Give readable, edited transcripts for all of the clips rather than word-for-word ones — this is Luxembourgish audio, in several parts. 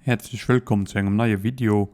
Häerzlech wëllkomm zu engem neie Video,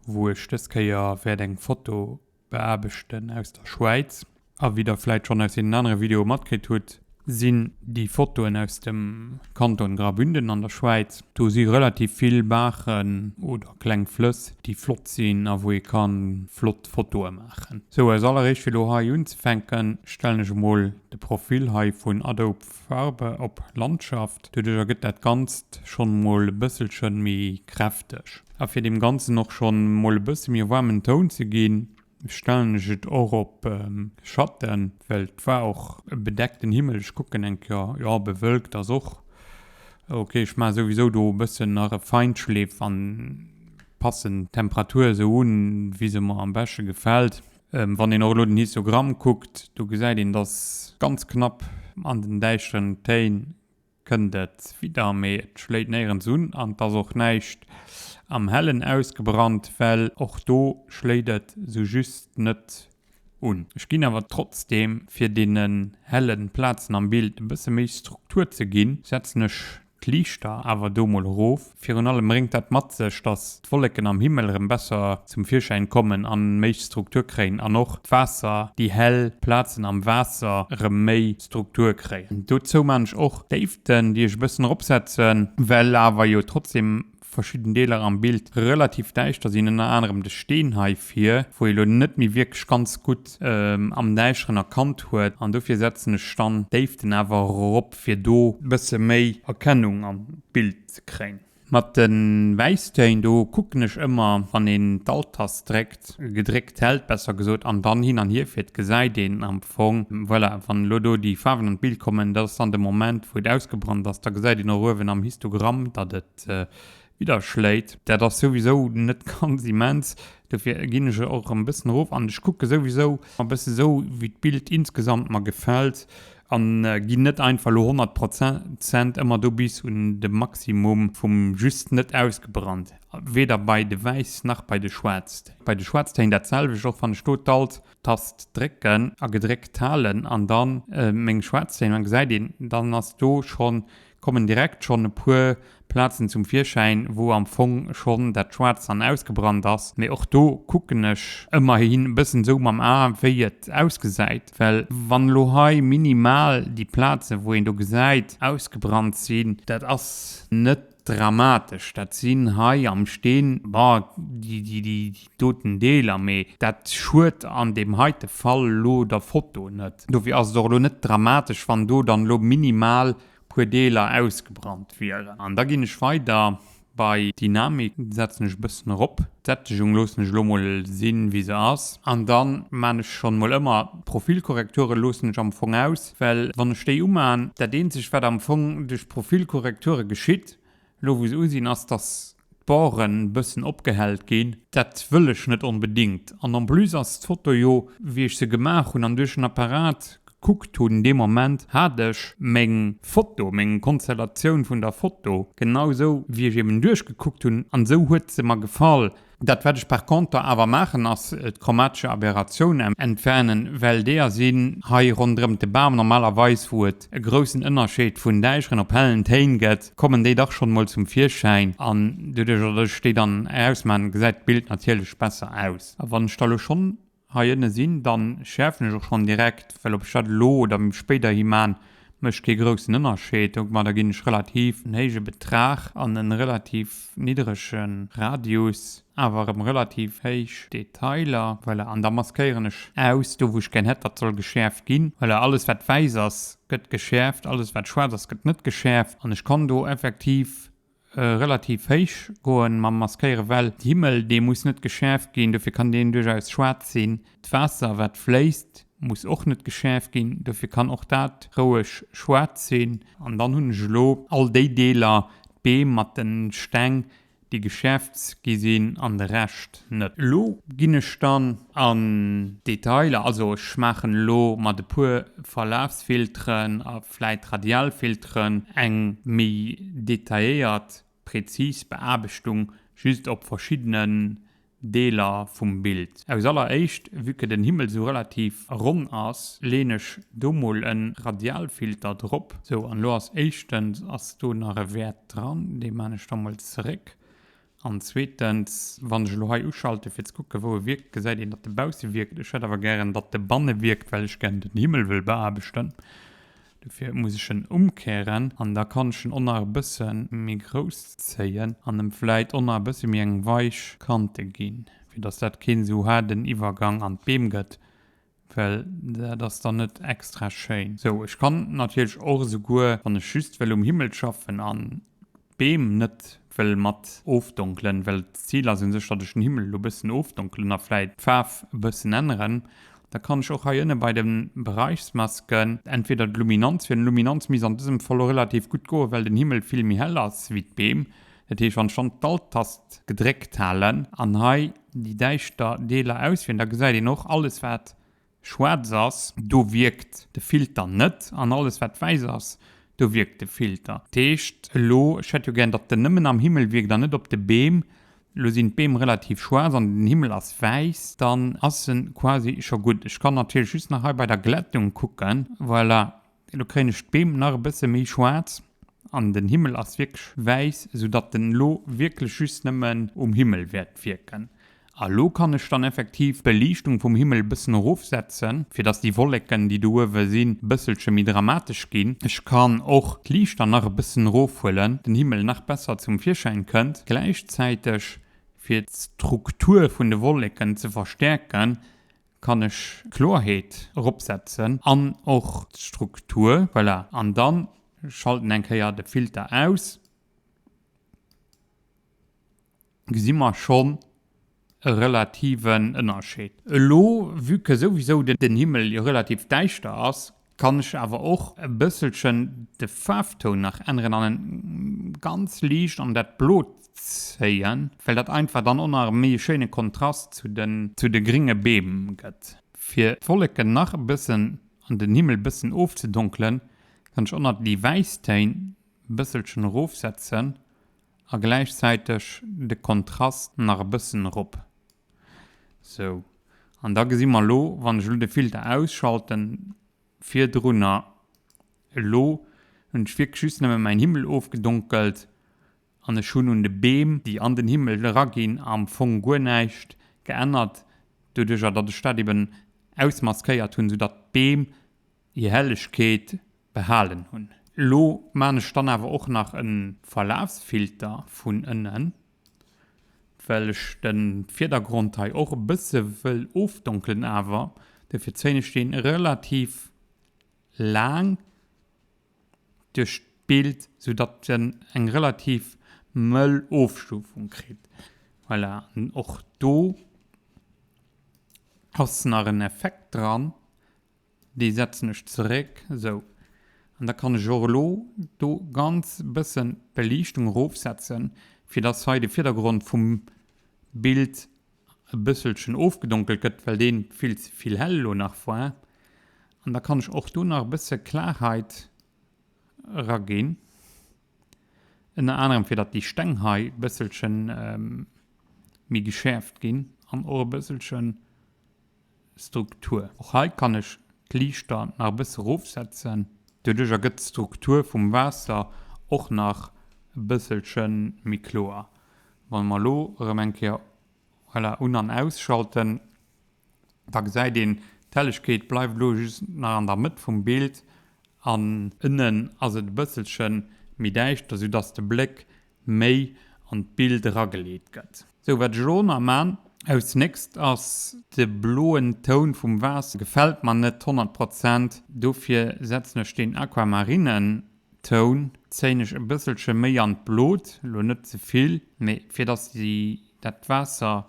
wou ech dës Kéier wäert eng Foto beaarbechten aus der Schwäiz. A wéi der vläit schonn aus deenen anere Videoe matkritt hutt, sinn déi Fotoen aus dem Kanton Graubünden an der Schwäiz. Do si relativ vill Baachen oder kleng Flëss, déi flott sinn a wou ee ka flott Fotoe maachen. Sou, als alleréischt fir elo hei unzefänken, stellen ech emol de Profil hei vun Adobe Farbe op Landschaft. Doduercher gëtt dat Ganzt schonn mol e bësselchen méi kräfteg. A fir deem Ganzen och schonn mol e bësse méi e waarmen Toun ze ginn, stellen ech et och op Schatten, well et war och e bedeckten Himmel. Ech kucken eng Kéier, jo bewölkt ass och ok. Ech maache souwisou do e bëssen nach e Feinschliff an passen d'Temperatur esou un, wéi se mer am beschte gefält. Wann een och elo den Histogramm kuckt, do gesäit een, dass ganz knapp an den däischteren Téin kënnt et widder, mee et schléit néierens un an et ass och näischt am Hellen ausgebrannt, well och do schléit et sou just net un. Ech ginn awer trotzdeem, fir deenen hellen Plazen am Bild e bësse méi Struktur ze ginn, setzen ech d'Liichter awer do mol erof. Virun allem bréngt dat mat sech, dass d'Wolleken am Himmel erëm besser zum Virschäin kommen an méi Struktur kréien an och d'Waasser, déi hell Plazen am Waasser erëm méi Struktur kréien. Dozou maan ech och d'Déiften, déi ech e bëssen eropsetzen, well awer jo trotzdem verschidden Deeler am Bild relativ däischter sinn, ënner anerem de Steen hei vir, wou ee lo net méi wierklech ganz gutt am Däischteren erkannt huet, an dofir setzen ech dann d'Déiften awer erop, fir do bësse méi Erkennung an d'Bild ze kréien. Mat de Wäisstéin, do kucken ech ëmmer, wann een d'Alt-Tast dréckt, gedréckt hält besser gesot, an dann hin an hier fiert, gesäit een am Fong, voilà, wann elo do déi Faarwen an d'Bild kommen, dat ass dann de Moment, wou et ausgebrannt ass, da gesäit een och uewen am Histogramm, datt et widderschléit. Dat ass souwisou net ganz immens, dofir ginn ech och e bëssen erof an ech kucke souwisou e bësse sou wéi d'Bild insgesamt mer gefält an ginn net einfach elo 100 Prozent ëmmer do bis un de Maximum vum just net ausgebrannt, weder bei de wäiss nach bei de schwaarz. Bei de Schwaarztéin dat selwecht, och wann ech do d'Alt Tast drécken a gedréckt halen an dann meng Schwaarztéin, dann gesäit een, dann ass do schonn kommen direkt schonn e puer Plazen zum Virschäin, wou am Fong schonn dat Schwaarzt dann ausgebrannt ass. Mee och do kucken ech ëmmerhin e bëssen esou mam A, wéi et ausgesäit, well wann elo hei minimal déi Plazen, wou een do gesäit, ausgebrannt sinn, dat ass net dramatesch. Dat sinn hei am Steen, bon, déi doten Deeler, mee dat schued an deem heite Fall elo der Foto net. Dofir ass et och elo net dramatesch, wann do dann elo minimal puer Deeler ausgebrannt wieren. An da ginn ech weider bei Dynamik, setzen ech e bëssen erop. D'Sättegung loossen ech elo mol sinn, wéi se ass. An da maan ech schonn mol ëmmer d'Profilkorrekture loossen ech am Fong aus, well wann ech déi umaan, dat eenzegt wat am Fong duerch d'Profilkorrekture geschitt, Elo wou se u sinn, ass dass d'Boren e bëssen opgehellt ginn. Dat wëll ech net onbedingt. An en plus ass d'Foto jo wéi ech se gemaach hunn an duerch den Apparat gekuckt hunn, dee Moment hat ech meng Foto, meng Konstellatioun vun der Foto genau esou wéi ech eben duerchgekuckt hunn an esou huet se mer gefall. Dat wat ech par conter awer maachen ass d'chromatesche Aberratioun entfernen, well deeër sinn hei ronderëmt de Bam normalerweis, wou et e groussen Ënnerscheed vun däischteren op hellen Téin gëtt, kommen déi dach schonn mol zum Virschäin an doduerch datt ech déi dann erausmaachen, gesäit d'Bild natierlech besser aus. A wann ech da lo schonn hei ënne sinn, dann schäerfen ech och schonn direkt, well ob ech dat elo oder spéiderhi maan, mécht kee groussen Ënnerscheed. Domadder ginn ech relativ en héije Betrag an en relativ niddrege Radius, awer erëm relativ héich Detailer. Voilà, an da maskéieren ech aus, do wou ech gär hätt, datt soll geschäerft ginn. Voilà, alles wat wäiss ass, gëtt geschäerft, alles wat schwaarz ass, gëtt net geschäerft. An ech kann do effektiv relativ héich goen mam Maskéieren, well de Himmel dee muss net geschäerft ginn, dofir kann deen duerchaus schwaarz sinn. D'Waasser wat fléisst muss och net geschäerft ginn, dofir kann och dat roueg schwaarz sinn. An dann hunn ech elo all déi Deeler, d'Beem mat den Steng, déi geschäerft gi sinn an de Rescht net. Elo ginn ech dann an d'Detailer, also ech maachen elo mat e puer Verlafsfilteren a vläit Radialfilteren eng méi detailléiert, präzis Beaarbechtung just op verschiddenen Deeler vum Bild. Aus alleréischt, vue que den Himmel sou relativ ronn ass, leen ech do mol en Radialfilter drop. Sou, an elo ass éischtens ass do nach e Wäert dran, dee maan ech da mol zeréck. An zweetens, wann ech elo hei uschalte fir ze kucken, wou e wierkt, gesäit een, datt e bausse wierkt. Ech hätt awer gären, datt e banne wierkt, well ech gären den Himmel wëll beaarbechten. Dofir muss ech en umkehren an da kann ech en och nach e bësse méi grouss zéien an em vläit och nach e bësse méi eng weich Kante ginn, fir datt dat keen esou haarden Iwwergang an d'Beem gëtt. Well dat ass dann net extra schéin. Sou, ech kann natierlech och esouguer, wann ech just wëll um Himmel schaffen an d'Beem net wëll mat ofdonkelen, well d'Zil ass un sech, datt ech den Himmel elo bëssen ofdonkelen a vläit d'Faarf e bëssen änneren, da kann ech och hei ënne bei de Bereichsmasken entweder d'Luminanz wielen. Luminanz misst an dësem Fall och relativ gutt goen, well den Himmel vill méi hell ass wéi d'Beem. Dat heescht, wann ech dann d'Alt-Tast gedréckt halen an hei déi däischter Deeler auswielen, da gesäit een och, alles wat schwaarz ass, do wierkt de Filter net an alles wat wäiss ass, do wierkt de Filter. Dat heescht elo, ech hätt jo gären, datt den nëmmen am Himmel wierkt an net op de Beem. Elo sinn d'Beem relativ schwaarz an den Himmel ass wäiss, dann ass en quasi scho gutt. Ech kann natierlech just nach hei bei der Glättung kucken, voilà. Elo kréien ech d'Beem nach e bësse méi schwaarz an den Himmel ass wierklech wäiss, sou datt en elo wierklech just nëmmen um Himmel wäert wierken. A lo kann ech dann effektiv d'Beliichtung vum Himmel e bëssen erofsetzen, fir datt déi Wolleken, déi do uewe sinn, e bësselche méi dramatesch ginn. Ech kann och d'Liichter nach e bëssen erofhuelen, den Himmel nach besser zum Virschäin kënnt. Gläichzäiteg, fir d'Struktur vun de Wolleken ze verstäerken, kann ech d'Klorheet eropsetzen an och d'Struktur. Voilà, an dann schalten eng Kéier de Filter aus. Gesi mer schonn e relativen Ënnerscheed. Elo, vue que souwisou den Himmel jo relativ däischter ass, Kann ech awer och e bësselchen de Faarftoun nach änneren an en ganz liicht an dat Blot zéien, well dat einfach dann och nach e méi schéine Kontrast zu den zu de gringe Beem gëtt. Fir d'Wolleken nach e bëssen an den Himmel bëssen ofzedonkelen, kann ech och nach déi wäiss Téin e bësselchen erofsetzen a gläichzäiteg de Kontrast nach e bëssen erop. Sou, an da gesi mer elo, wann ech elo de Filter ausschalten, virdrunner, elo hunn ech wierklech just nëmme mäin Himmel ofgedonkelt an ech hunn un de Beem, déi an den Himmel eraginn, am Fong guer näischt geännert, doduercher datt ech dat eben ausmaskéiert hunn, soudatt d'Beem hir Hellegkeet behalen hunn. Elo maan ech dann awer och nach en Verlafsfilter vun ënnen, well ech den Virdergrond hei och e bësse wëll ofdonkelen awer dofir zéien ech deen relativ laang duerch d'Bild, sou datt en eng relativ mëll Ofstufung kritt. Voilà, an och do ass nach en Effekt dran. Déi setzen ech zeréck, esou. An da kann ech och elo do ganz bëssen d'Beliichtung erofsetzen, fir dass hei de Virdergrond vum Bild e bësselchen ofgedonkelt gëtt, well dee vill ze vill hell elo nach war. An da kann ech och do nach e bësse Klarheit eraginn, ënner anerem fir datt déi Steng hei e bësselchen méi geschäerft ginn an och e bësselchen Struktur. Och hei kann ech d'Liichter nach e bësse rofsetzen. Doduercher gëtt d'Struktur vum Waasser och nach e bësselche méi kloer. Wann mer elo erëm eng Kéier, voilà, un an ausschalten, da gesäit een, d'Hellegkeet bleift elo just nach an der Mëtt vum Bild an ënnen ass et e bësselche méi däischter, soudass de Bléck méi an d'Bild erageleet gëtt. Sou, wat ech elo nach maan aus nächst ass de bloen Toun vum Waasser gefällt mer net 100 Prozent, dofir setzen ech deen Aquamarine Toun, zéien ech e bësselche méi an d'Blot, elo net ze vill, mee fir dass déi dat Waasser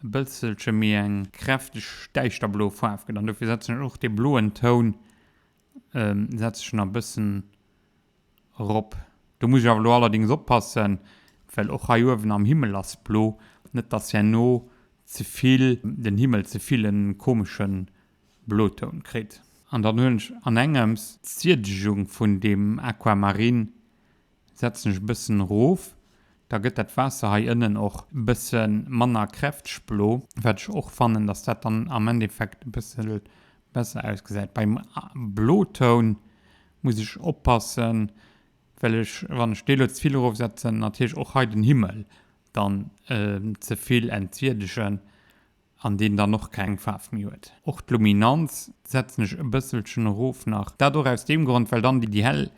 e bësselche méi eng kräfteg däischterblo Faarf gëtt an dofir setzen ech och dee bloen Toun setzen ech nach e bëssen Erop. Do muss ech awer elo allerdings oppassen, well och hei uewen am Himmel ass blo, net dass herno zevill den Himmel zevill en komeschen Blotoun kritt. An dann huelen ech an engems d'Siedegung vun deem Aquamarine, setzen ech e bëssen erof, da gëtt dat Waasser hei ënnen och e bësse manner kräfteg blo, wat ech och fannen, dass dat dann am Endeffekt e bëssel besser ausgesäit. Beim Blotoun muss ech oppassen, well ech, wann ech dee lo ze vill erofsetzen, natierlech och hei den Himmel. dann ze vill entsiedegen an deen dann och keng Faarf méi huet. Och d'Luminanz setzen ech e bësselchen erof nach, dat och aus deem Grond well dann déi hell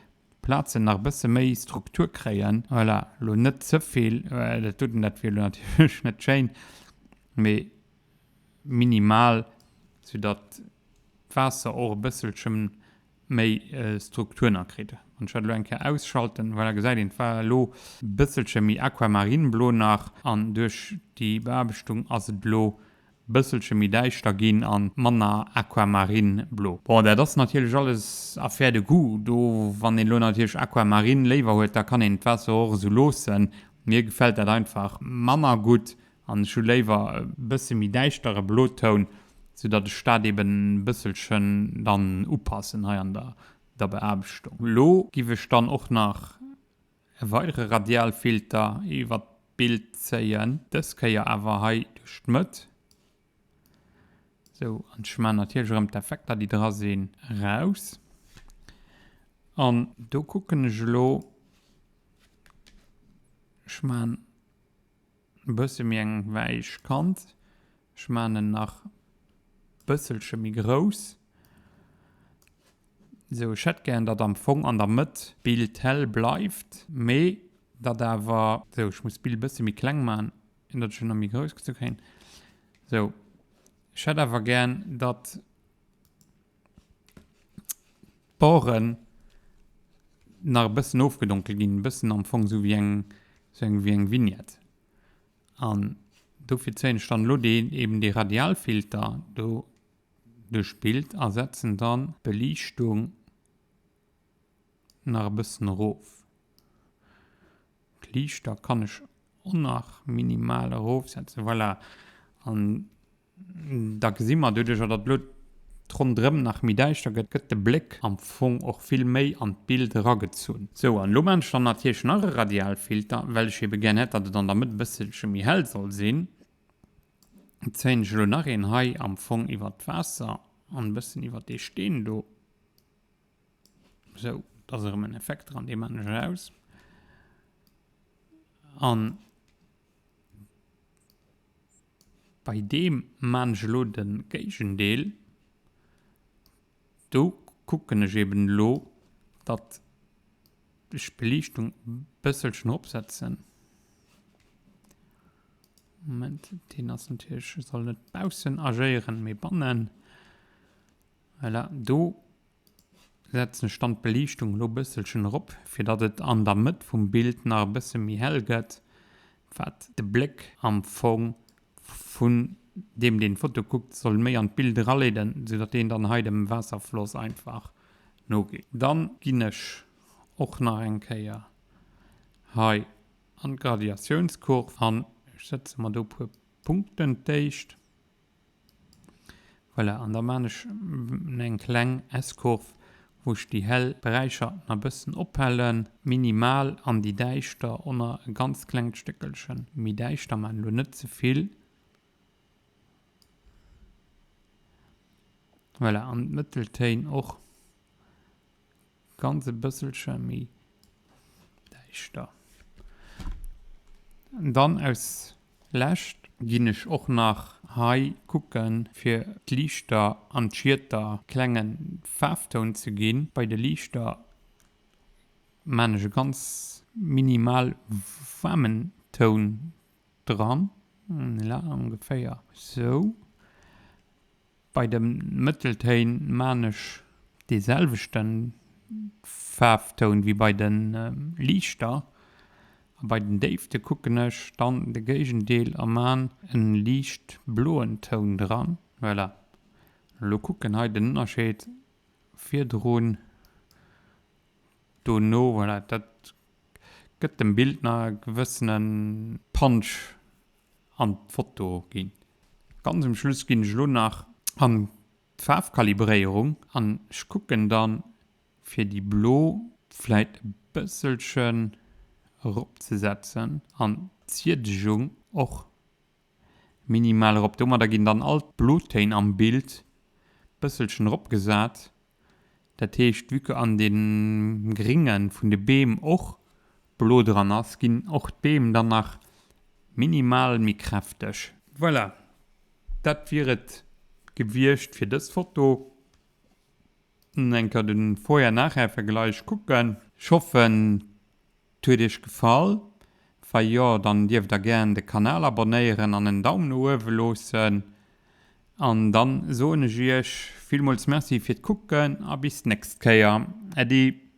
Plazen nach e bësse méi Struktur kréien. Voilà, elo net ze vill, well dat doten dat wier elo natierlech net schéin, mee minimal, soudatt d'Waasser och e bësselche méi Struktur nach kritt. Wann ech dat elo eng Kéier ausschalten, voilà, gesäit een, et war elo e bësselche méi aquamarineblo nach an duerch déi Beaarbechtung ass et elo e bësselche méi däischter ginn a manner aquamarineblo. Bon, dat ass natierlech alles Affaire de goût. Do, wann een elo natierlech aquamarine léiwer huet, da kann een d'Waasser och esou loossen. Mir gefält dat einfach manner gutt An ech hu léiwer e bësse méi däischtere Blotoun, sou datt ech dat eben e bësselchen dann upassen hei an der der Beaarbechtung. Lo giff ech dann och nach e weidere Radialfilter iwwert d'Bild zéien, dës Kéier awer hei duerch d'Mëtt. Sou, an ech maan natierlech erëm d'Effekter déi dra sinn raus. An do kucken ech elo, ech maan E bësse méi eng wäich Kant. Ech maan en nach bësselche méi grouss. Sou, ech hätt gären, datt am Fong an der Mëtt d'Bild hell bleift, mee datt awer, sou, ech muss d'Bild e bësse méi kleng maan, datt ech en nach méi grouss gezu kréien. Sou, ech hätt awer gären, datt d'Borden nach e bëssen ofgedonkelt ginn, e bëssen am Fong esou wéi eng, esou eng wéi eng Vignette. An dofir zéien ech dann elo deen, eben dee Radialfilter do duerch d'Bild a setzen dann d'Beliichtung nach e bëssen erof. D'Liichter kann ech och nach minimal erofsetzen, voilà. An Da gesi mer, doduercher datt elo d'Ronderëm nach méi däischter gëtt, gëtt de Bléck am Fong och vill méi an d'Bild eragezunn. Sou, an elo maan ech dann natierlech nach e Radialfilter, well ech ebe gär hätt, datt et an der Mëtt e bësselche méi hell soll sinn. Zéien ech elo nach een hei am Fong iwwert d'Waasser an e bëssen iwwert dee Steen do. Sou, da ass erëm en Effekt dran, dee maan ech eraus. An. Bei deem maan ech elo de Géigendeel, do kucken ech eben elo datt ech d'Beliichtung e bësselchen eropsetzen. Moment, deen ass natierlech, soll net baussen agéieren, mee bannen. Voilà, do setzen ech dann d'Beliichtung elo bësselchen erop, fir datt et an der Mëtt vum Bild nach e bësse méi hell gëtt, wat de Bléck am Fong vun deem deen d'Foto kuckt soll méi an d'Bild eraleeden, sou datt deen dann hei dem Waasserfloss einfach nogeet. Dann ginn ech och nach eng Kéier hei an d'Gradiatiounskurv an ech setze mer do e puer Punkten d'éischt. Voilà, an da maan ech eng kleng S-Kurv, wou ech déi hell Beräicher na bëssen ophellen, minimal, an déi däischter och na e ganz klengt Stéckelchen méi däischter maan, elo net ze vill. Voilà, an d'Mëtteltéin och. Ganz e bësselche méi däischter. Dann aus Lescht ginn ech och nach hei kucken fir d'Liichter an d'Schieter klenge Faarftoun ze ginn. Bei de Liichter maan ech e ganz minimal waarmen Toun dran, voilà ongeféier sou. Bei de Mëtteltéin maan ech dee selwechten Faarftoun wéi bei de Liichter a bei den Déifte kucken ech dann de Géigendeel a maan en liicht bloen Toun dran. Voilà, elo kucken hei den Ënnerscheed virdrun, dono, voilà, dat gëtt dem Bild nach e gewëssene Punch an d'Foto ginn. Ganz um Schluss ginn ech elo nach an d'Faarfkalibréierung an ech kucken dann fir déi blo vläit e bësselchen erop ze setzen an d'Siedegung och minimal erop. Domadder ginn dann all d'Blotéin am Bild bësselchen erop gesat. Dat heescht vue que an de Gringe vun de Beem och blo dran ass, ginn och d'Beem dann nach. minimal méi kräfteg. Voilà, dat wier et gewiescht fir dës Foto. Eng Kéier den Vorher-Nachher-Vergleich kucken. Ech hoffen 't huet iech gefall. Wa jo, dann dierft der gären de Kanal abonnéieren an en Daum no uewe loossen. An dann soen ech iech villmools Merci fir d'Kucken a bis d'nächst Kéier. Äddi!